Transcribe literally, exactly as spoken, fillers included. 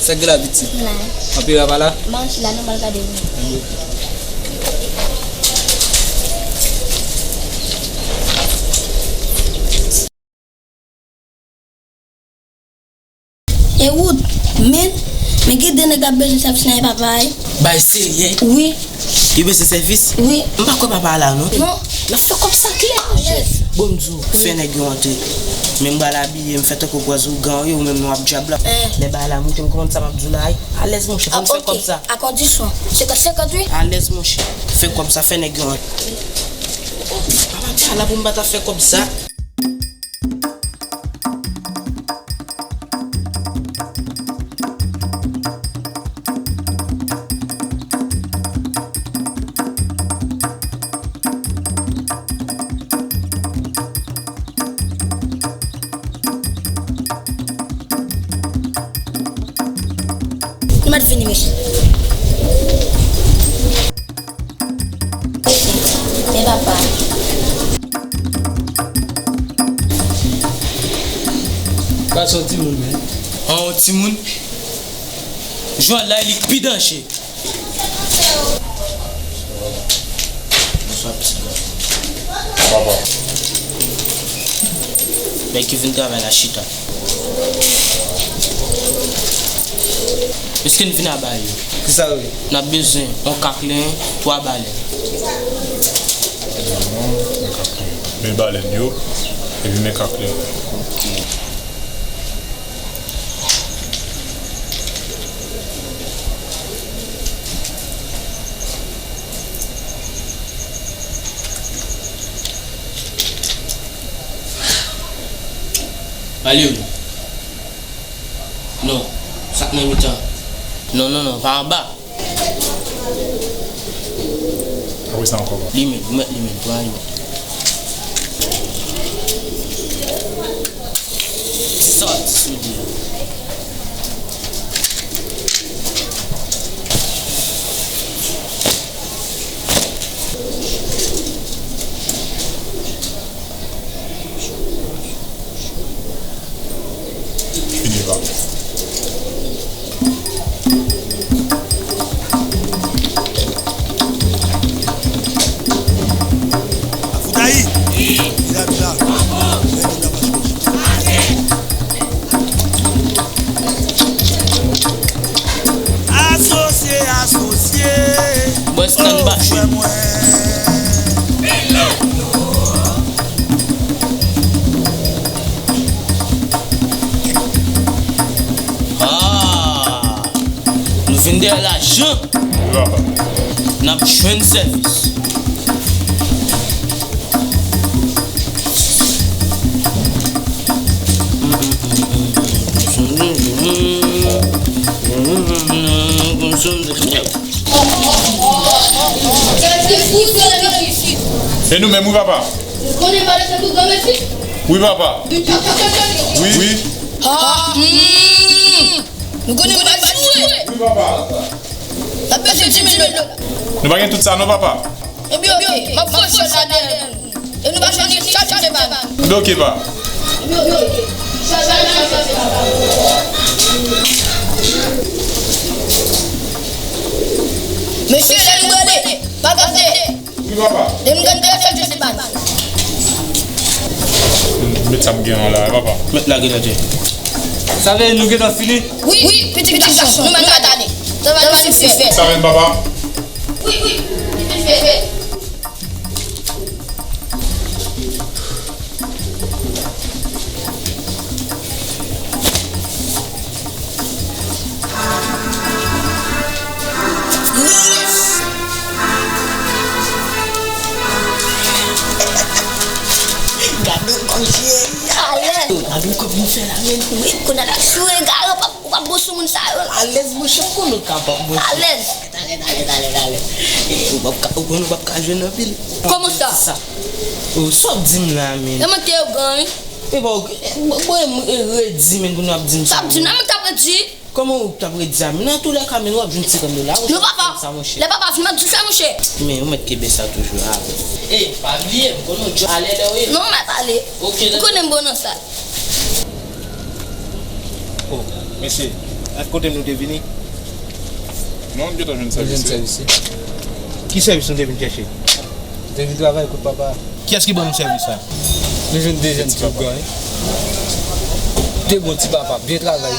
Sa k gen la, pitit? Anpil papa la? M pa konn si la non, m al gade vini. E wout, men, men gen de nèg ap bezwen sèvis nan e papa e. Bay serye? Wi. Yo bezwen sèvis? Wi. M pa kwè papa la non. Non. N ap fè kòb sa klè. Yes. Bon, m di w, fè nèg yo antre. Men m pral abiye, m fè tankou w kwè ougan yo, ou menm nan w ap djab la. Eh. Lè bagay la moute, m konprann sa m ap di w la, wi. Alèz monchè, fò n fè kòb sa. A kondisyon. Senkant senkant wi. Alèz monchè. Fè kòb sa, fè nèg yo antre. Papa di a la pou m pa ta fè kòb sa. Nou mèt fini, mesye. Men papa. Gad sa yon timoun, men. An, yon timoun? Jwèt la, li pi danje. Bonswa, pitit gason. Papa. Nèg ki vin travay la chita. Èske n vin a ba yo? Kisa yo ye? N ap bezwen yon kaklen, twa balèn. Men kaklen yo. Men balèn yo, epi men kaklen yo. Ok. Pale wi. Non, sa k nan mitan. Non, non, non, pa anba. Apre sa ankò, pa. Li menm, ou mèt li menm, pran li menm. Sòti sou li. Fini, pa. Afoutayi! Vila, vila. Asosye, asosye. Bwè Stan pa jwe. Ah, nou vin dèyè lajan. N ap jwenn sèvis. E nou menm, wi, papa. Wi, papa. Wi, wi. Ah, hmm. Nou konnen nou pa jwe. Wi, papa. N ap bezwen di mil dola. Nou pa gen tout sa, non, papa. Ebyen, oke. M ap voye chòl la dèyè nou. E nou pa jwenn li, chache pa nou. Ebyen, oke, pa. Mesye, lè nou prale, pa gade. Wi, papa. Lè nou gade, chache pa nou. Met sa m gen an la, papa. Met lage nan tè. Sa vle di nou gentan fini? Wi, wi, pitit gason, nou mèt ale. Travay nou fin fèt. Sa vle di, papa? Wi, wi, li fin fèt. Gade kòb jwe a. Alèz. Gade kòb nou fè la, men. Wi, kounye a l ap jwe, gade, w p ap, w p ap bon sou moun sa yo la. Alèz, monchè, m konnen w kapab, monchè. Alèz. Talè, talè, talè, talè. Eh, ou p ap ka, ou konnen ou p ap ka jwenn anpil. Kòman sa? Sa. Oh, sa w ap di m la, men? E mwen te yo gang, wi. E bon, bon, bon, e redi, men, pou nou ap di m sa. Sa ap di m la, men k ap redi. Kòman ou t ap redi a, men? Nan toulèka, men, w ap jwenn senkant dola, monchè. Non, papa. Sa, monchè. Lè papa vin, m ap di w sa, monchè. Men, ou mèt kenbe sa toujou, a. Eh, pa bliye, m konnen w djòl alè lè w ye. Non, m ap ale. Ok, dakò. Ou konnen m bon nan sa. Oh, mesye, Kote nou te vini? Non, m gentan jwenn sèvis yo. Ki sèvis nou te vin chèche? Te vin travay kot papa. Kiyès ki ban nou sèvis sa? Nou jwenn de jèn ti ougan. De bon ti papa, byen travay.